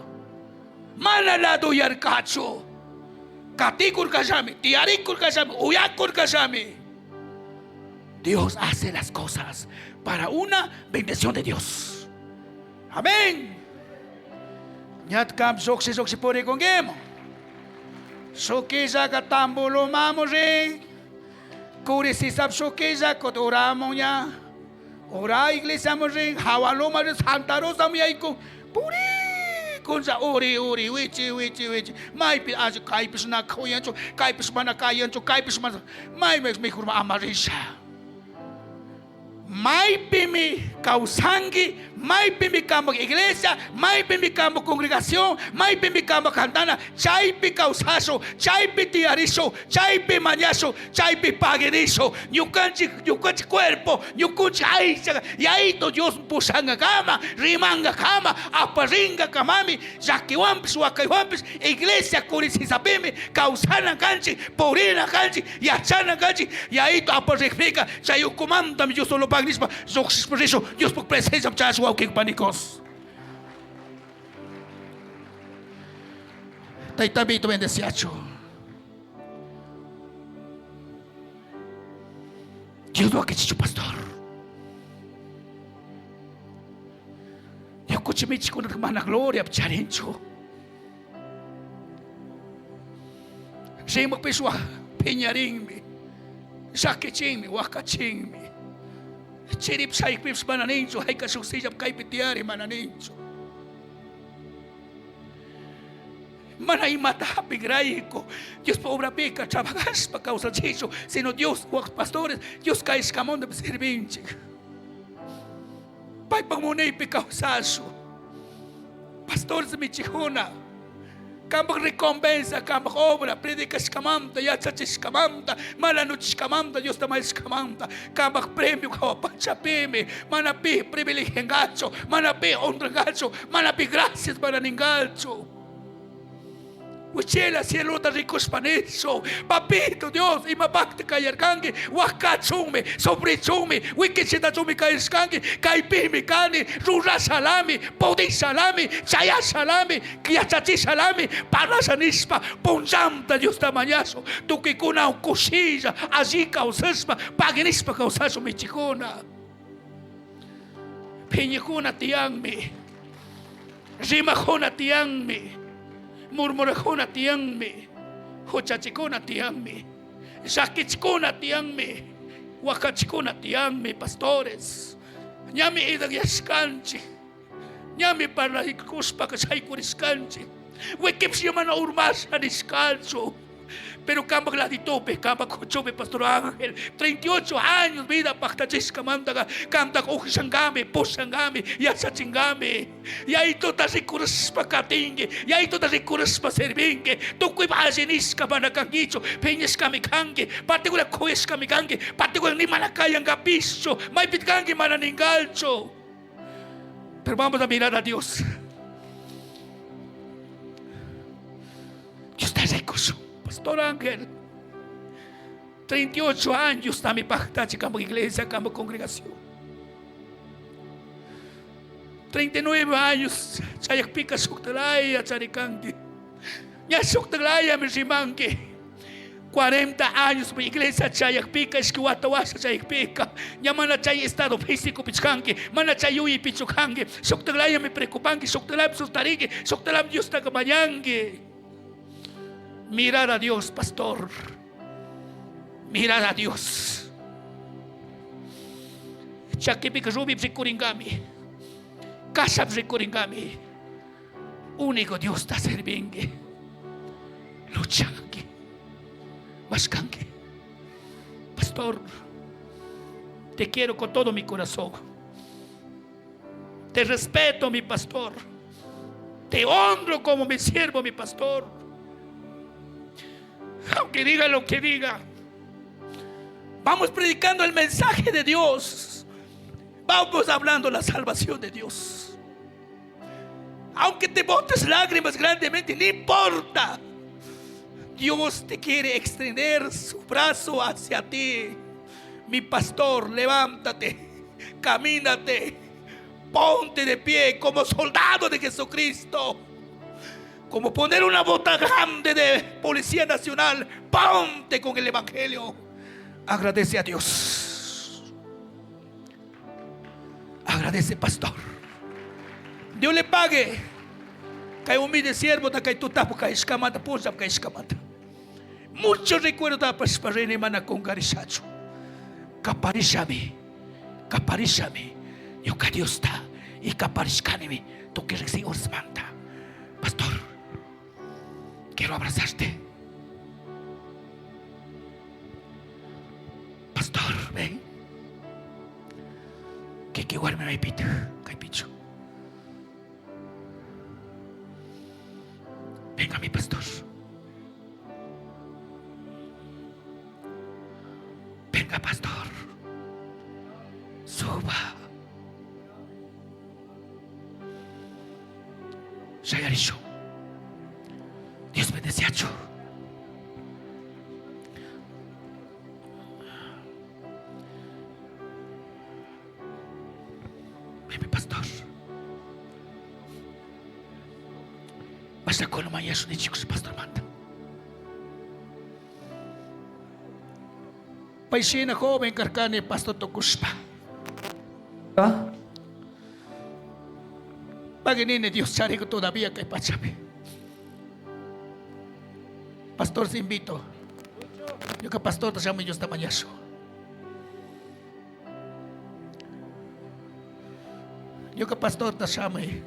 mana laduyarqachu. Qatikurqallami, tiyarikurqallami, uyakurqallami. Dios hace las cosas para una bendición de Dios. Amén. Ñatkam lluqshi lluqshi purikunkimu. Shukillaqa tambulumamu rin. Kuri sisap shukilla kut uramuña. Ura iglesiamu rin, hawaluma rin, Santa Rosa yaykun. Purikunlla uri uri wichi wichi wichi. Maypi alli kaypish na kuyanchu, kaypish mana kayanchu, kaypish mana. Maymi mejor ama risha. Maypimi kawsanki, maypimi kanpak iglesia, maypimi kanpak congregación, maypimi kanpak cantana, chaypi kawsashun, chaypi tiyarishun, chaypi mañashun, chaypi paguirishun. Ñukanchik, ñukanchik cuerpo, ñukunchik aycha, Yayito Dios pushankakama, rimankakama, aparinkakamami, llakiwanpish, wakaywanpish, iglesia kurisisapimi kawsana kanchik, purina kanchik, yachana kanchik, Yayito aparikpika, chay ukumantami Dios solo nishpa lluqshishpa rishun, Diospuk presencia chayash wawqik panikos. Taytamito bendeciachu. Dios wakichichu pastor. Ñukuchi michikunata mana gloria charinchu. Rimaqpis wak Piñarinmi, llakichinmi, wakachinmi. Chirip shaypish mana ninchu, hayka shuk sillap kaypi tiyari mana ninchu. Mana imata hapikrayku Diospa obrapika trabajashpa kawsachichu, sino Dios wak pastores Dios kayshkamanta servinchik. Paypak munaypi kawsashu. Pastores michijuna. Kampak recompensa, kampak obra, predicashkamanta, yachachishkamanta, malanuchishkamanta, Diosta mañashkamanta, kampak premio hawa pachapimi, mana pi privilegiangachu, mana pi honrangachu, mana pi gracias mana ningachu. Wichila cielota rikushpa nishu, papito Dios, imapaqta kayarkanki, wakachunmi, sufrichunmi, wikichitachunmi kayashkanki, kaypimi kani, rurashalami, pudishalami, chayashalami, yachachishalami, parlasha nishpa, punllanta Diosta mañashu, tukuykuna kushilla, alli kawsashpa, paginishpa kawsashun michikuna. Phiñikuna tiyanmi, rimakuna tiyanmi, murmurakuna tiyanmi, huchachikuna tiyanmi, llakichikuna tiyanmi, wakachikuna tiyanmi, pastores. Ñami idagyashkanchik, ñami parlaykushpaka shaykurishkanchik, wikipish mana urmasha nishkanchu. Pero kampak laditopi, kampak kuchupi, Pastor Ángel, 38 años vida paktachishkamantaqa kamtaq uqllankami, pushankami, yachachinkami. Yayituta rikurishpa katinki, yayituta rikurishpa servinki, tukuypa alli nishka mana kankichu, phiñashkami kanki, particular khuyashkami kanki, particular ni mana kayankapischu, maypit kanki mana ninkalchu. Pero vamos a mirar a Dios. Dios ta rikushun, Pastor Ángel. 38 años tami pajtachi kama iglesia, kama congregación. 39 años chayakpika shuktalaya charikanki. Ña shuktalaya mi rimanki. 40 años mi iglesia chayakpika, ishki wata washa chayakpika. Ña mana chay estado físico pichkanki, mana chay yuyi pichukanki. Shuktalaya mi preocupanki, shuktalaya mi sustarinki, shuktalaya Dios ta mañanki. Mirar a Dios, pastor. Mirar a Dios. Chakipika rumi rikuringami. Kashap rikuringami. Único Dios ta servinki. Luchanki. Mashkanki. Pastor, te quiero con todo mi corazón. Te respeto, mi pastor. Te honro como mi siervo, mi pastor. Aunque diga lo que diga. Vamos predicando el mensaje de Dios. Vamos hablando la salvación de Dios. Aunque te botes lágrimas grandemente, no importa. Dios te quiere extender su brazo hacia ti. Mi pastor, levántate, camínate, ponte de pie como soldado de Jesucristo. Como poner una bota grande de Policía Nacional, ponte con el Evangelio. Agradece a Dios. Agradece, pastor. Dios le pague. Kay humilde siervo ta kay tutapo kay ishkamata pushap kay ishkamata. Mucho recuerdo tapashpa rini mana kunkarishachu. Kaparishami, kaparishami. Ñuka Diosta y kaparishkanimi tukuy riqsin ursmanta. Pastor, quiero abrazarte. Pastor, ven. Kiki warmi maypita, kaypichu. Venga mi pastor. Venga pastor. Suba. Shayarishu. Dios bendeciachu. Ven, pastor. Basta con mañasunichicos, pastor manda. Paishina joven karkani pastor tukushpa. Ah? Paginini Dios charico todavía kay pachapi. Pastor, te invito. Ñuca pastorta shamuy Diosta mañashu. Ñuca pastorta shamuy.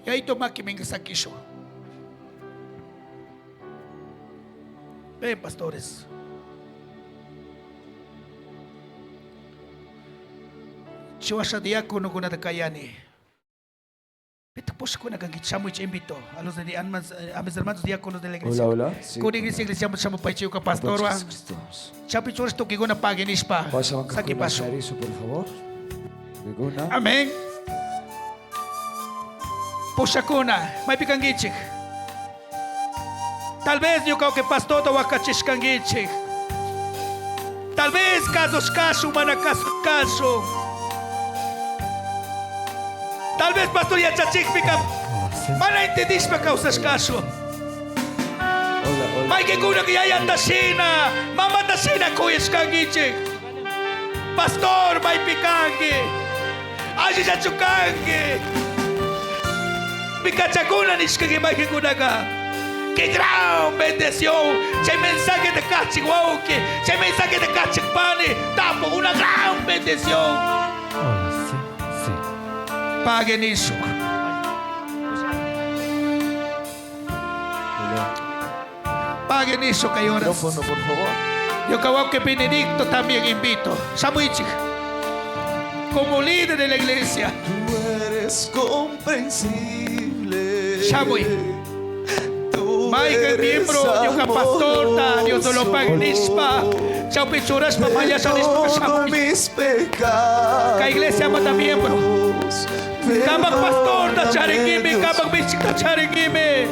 Yaito maki minga sakishu. Ven, pastores. Chihuasha diácono kunata kayani. Pita pushakuna kanki shamuy invito a los de a mis hermanos diáconos de la iglesia. Hola, hola. Sí. Kuna iglesia iglesia shamu paichi pastor wa. Chapi churas tukiguna paguen nishpa. Saki paso. Eso, por favor. Amén. Pushakuna, maypi kankichik. Tal vez ñuka que pastor wakachishkankichik. Tal vez casos caso, mana caso caso. Tal vez pastor yachachikpika mana entendishpa kawsashkasu. Hola, hola. Maykikuna que yayata shina, mamata shina kuyashkankichik. Pastor maypi kanki. Allillachu kanki. Pikachakuna nishkanki maykikunaka. ¡Qué gran bendición! Chay mensaje de kachik wauki, chay mensaje de kachik pani, tapo una gran bendición. Hola, sí, sí. Paguen eso. Hola. Paguen eso que horas. Micrófono, por favor. Yo creo que Benedicto también invito. Samuichik, como líder de la iglesia. Tú eres comprensible. Shamuy. Tú Michael, eres miembro, ñuka pastorta, Dios lo pague nishpa. Chaupi churashpa, De mayasha nishpa, todos shamuy. mis pecados. Ka iglesia mata miembro. Kamak pastorta charingimi, Perdóname, kamak michikta charingimi.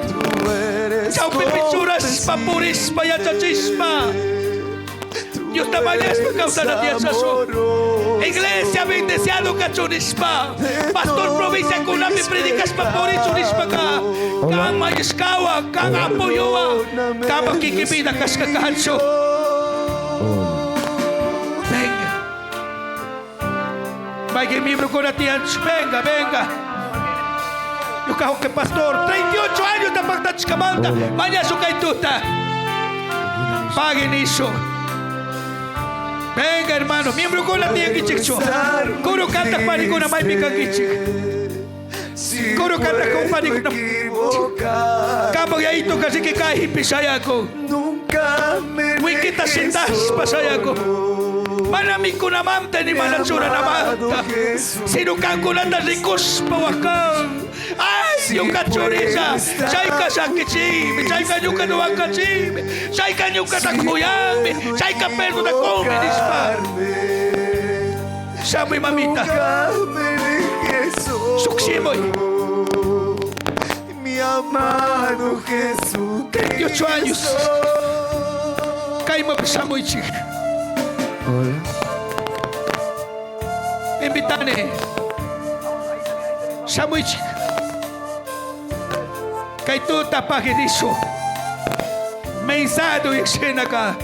Tú eres Chaupi pichurashpa, purishpa, yachachishpa. Tú Dios te mañashpa, eres kawsana tiyashasu. amoroso. Iglesia bendeciado kachunishpa. De Pastor todos provincia kunapi mis predicashpa purichunishpa ka. Kan mayashkawa, kan apoyowa. Perdóname, Kamak Dios kikipida kashka kacho. mío. Venga. Vaya miembro con venga, venga. Yo cajo que pastor, 38 años de pactachcamanta, mañana su caituta. Paguen eso. Venga, hermano, miembro con la tía kichikcho. Coro canta paricuna maipika kichik. Si Coro canta con puedo paricuna. equivocarme, Camo yaito casi que cae pisayako. Nunca me Wikita dejes sintas pasayako. solo. Mana mikunamanta ni mana churanamanta. Sino kankunata rikuspa wakan. Ay, Si ñuka churilla. puedo estar Chayka shakichimi, chayka ñuka nuwakachimi, chayka ñuka Si takuyami, puedo chayka perdo takumi nishpa. equivocarme, Shamuy mamita. Nunca me dejes solo. Suksimoy. Mi amado Jesucristo. 38 años. Kayma shamuychik. Hola. Invitane. Shamuychik. Kay tuta paginiso. Mensado yashenaka.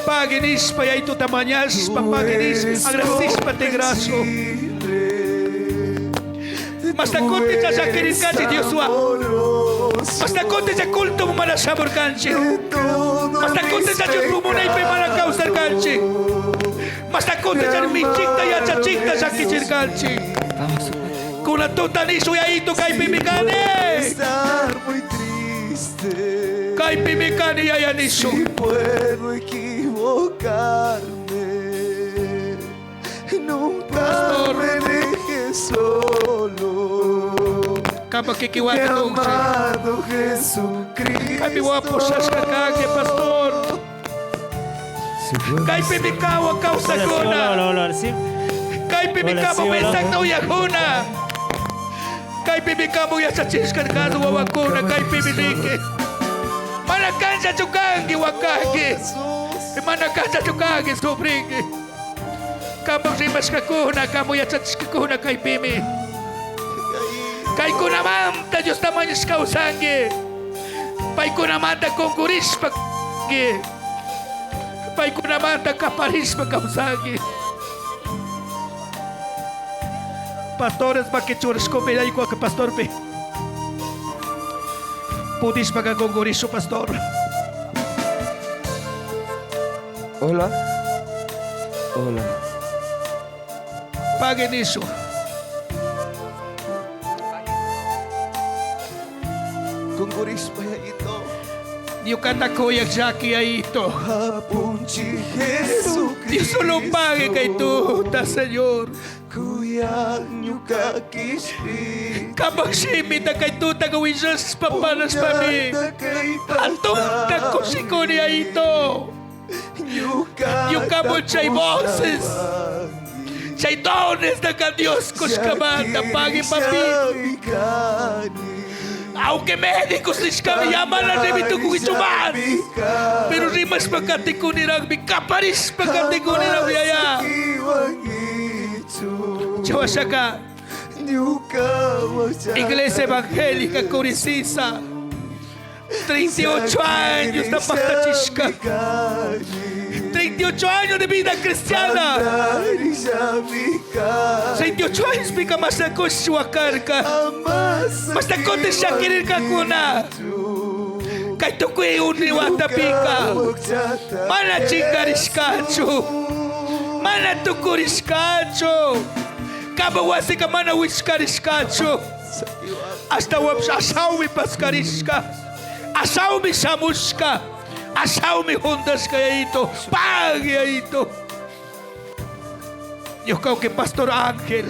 Paginispa yay tuta mañaspa Tú paginis eres agradcispa te graso. comprensible. Masta Tú konti cha eres shakirin Dios wa. amoroso. Masta konti cha culto mana sabor kanchi. De todos Masta konti mis cha Dios pumunay pe mana causar kanchi. Masta konti cha michikta ya chachikta shakichir kanchi. Kuna tuta nisu ya ito kay pimikane. Estar muy triste. Kay pimikane ya ya nisu. Si puedo equivocarme, nunca Pastor. me dejes solo. Kama Mi kikiwata tungse. amado Jesucristo. Kay piwapo sasakake, pastor. Si puedo Kay pimikawa Hola, sí, hola, kausakuna. hola, hola, sí. Kay pimikamo Hola, sí, hola. mensaje uyakuna. Kay pimikamo yachachishka kadu wawakuna. Kay pimilike. Mana kancha chukangi wakangi. Jesús. Mana kancha chukangi sufringi. Kamo rimashkakuna, kamo yachachishkakuna kay pimi. Kaykunamanta Dios tamaños kawsanki. Paykunamanta concurishpa ki. Paykunamanta kaparishpa kawsanki. Pastores makichurishko mirayku pastorpi. Pudishpaca cungurishu, pastor. Hola. Hola. Paguen eso. Cungurispa ito. Ñucata kuyak llaki ayito. Apunchij Jesucristo. Dios solo pague kay tuta, Señor. Kuyak ñuka kishpi. Kapak shimita kay tuta kawillaspa panaspami. Atunta kushikuni ayito. Ñuka Ñuka chay voces. Chay dones da ka Dios kushkamanta pague papi. Aunque médicos nishkami yamana rimitukukichumas. Pero rimaspa katikuniraqmi, kaparishpa katikuniraqmi yaya. Chawashaka, Iglesia Evangélica Curicisa. 38 años da pactachishka. 38 años de vida cristiana. 38 años pika masakosh wakarka. Masakote shakirirkakuna. Kay tukuy uni watapika. Mana chingarishkachu. Mana tukurishkachu. Kaba wasika mana wishkarishkachu. Hasta ashawmi paskarishka. Ashawmi shamushka. Ashawmi juntashka yayito. Pag yayito. Yo creo que Pastor Ángel,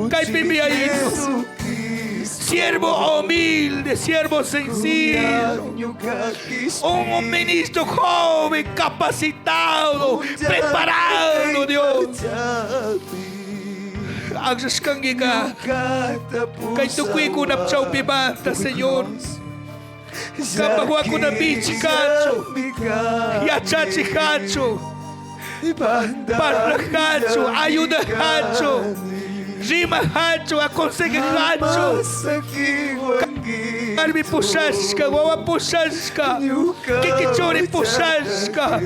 Kaypimi yayito. Siervo humilde, siervo sencillo. Un ministro joven, capacitado, preparado, Dios. Agsaskangiga, kay tukuy kunap chawpimanta, Señor. Kapagwa bichi kacho, yachachi kacho, parla kacho, ayuda kacho, rima kacho, aconseja kacho. Armi pushashka, wawa pushashka, kikichuri pushashka.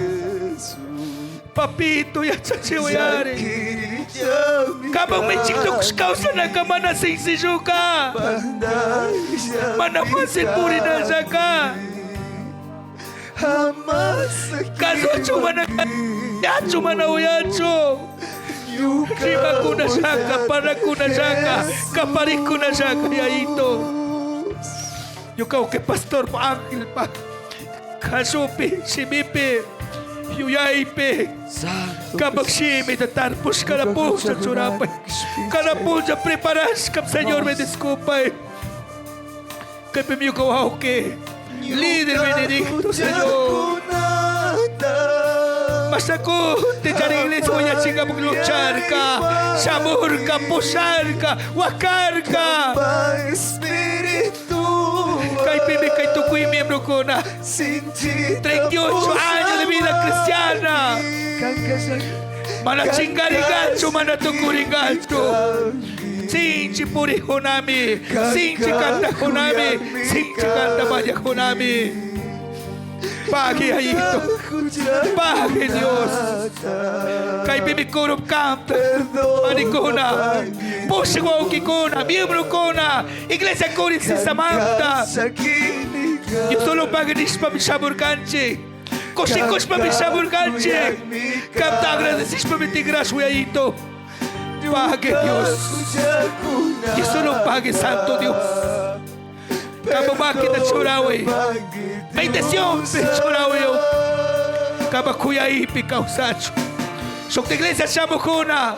Papito, yachachi uyari. Kapag may chiktok na ka mana sencillo ka. Mana fácil puri na siya ka. Kaso mana yacho mana uyacho. Rima kuna shaka, para kuna shaka, kapari kuna shaka, yaito. Yo creo que pastor pa ángel pa. Kasupi, simipi, yuyaypi. Kapag shimi, tatarpos ka na po sa tsurapay. Ka na po sa preparas ka, Señor, me disculpa. Kay pimiyo que líder Benedicto, Señor. Masako, te iglesia voy a chingar luchar ka, shamurka, posarka, wakarka. Kay pimi kay tukuy miembro kuna. 38 años de vida cristiana. Mana chingarigacho, mana tukurigacho. Sinchi puri honami, sinchi canta honami, sinchi canta vaya honami. Pague ayito, pague Dios. Kay pimi kurup canta, manicuna, pushuaukikuna, miembro kuna, iglesia kuri si Samantha. Yo solo pague nishpa mi shaburkanchi. Kushikushpa mi shaburkanchi. Canta agradecishpa mi tigras uyayito. Pague Dios. Dios solo pague Santo Dios. Kaba máquina churawe. Bendición churawe. Kaba kuya ipi causacho. Sok iglesia shamukuna.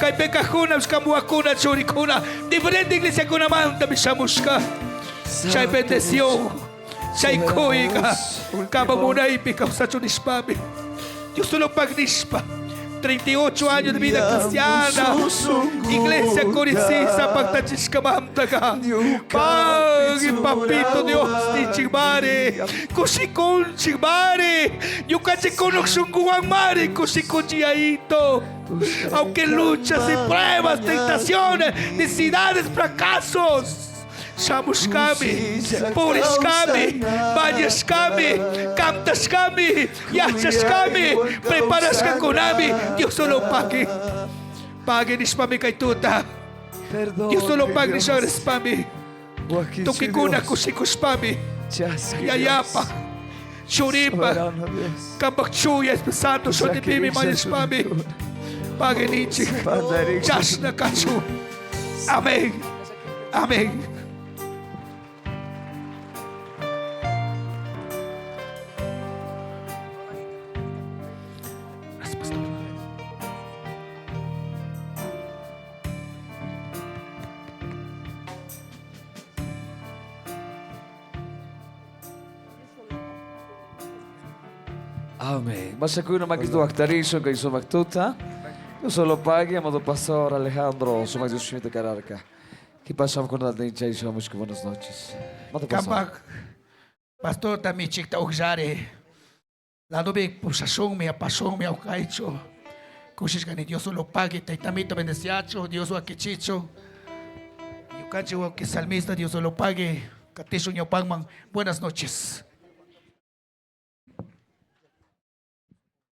Kay pekajuna, uskamuakuna, churikuna. Diferente iglesia kuna manta mi shamushka. Chay bendición. Chay kuiga. Kaba muna ipi causacho nishpami. Dios solo pagnishpa. 38 años de vida cristiana. Iglesia Coricisa, Pactachiscamantaka. Pag, papito Dios, ni chigmare. Kushikun chigmare. Yucachikonok mare, kushikuchiaito. Aunque luchas y pruebas, tentaciones, necesidades, fracasos. Shamushkami, Purishkami, Vayashkami, Kamtashkami, Yachashkami, Preparashka kunami, Dios solo pague. Pague nishpami kaituta. Dios solo pague nishpami. Wakichi Tucuicuna Dios. kushicushpami. Chaski Yayapa. Dios. Churipa. Soberano Dios. Kampak chuya Espíritu Santo shutipimi mañashpami. Paginichik. Padre, Chashna kachu. Amén. Amén. Gracias, pastor. Amén. Mashakuna makitu aktarisho kay sumaktuta. Yo solo pague, amado pastor Alejandro, sumak Dios mío cararca. ¿Qué pasamos con la dencha y somos que buenas noches? Mando pastor. Kampak pastor tamichikta ujllari. Ladobi pushashunmi apashunmi awkaychu. Kushishkani Dios lo pague, taytamito bendeciacho, Dios wakichicho. Yukanchi wawki salmista, Dios lo pague. Katishun ñawpakman. Buenas noches.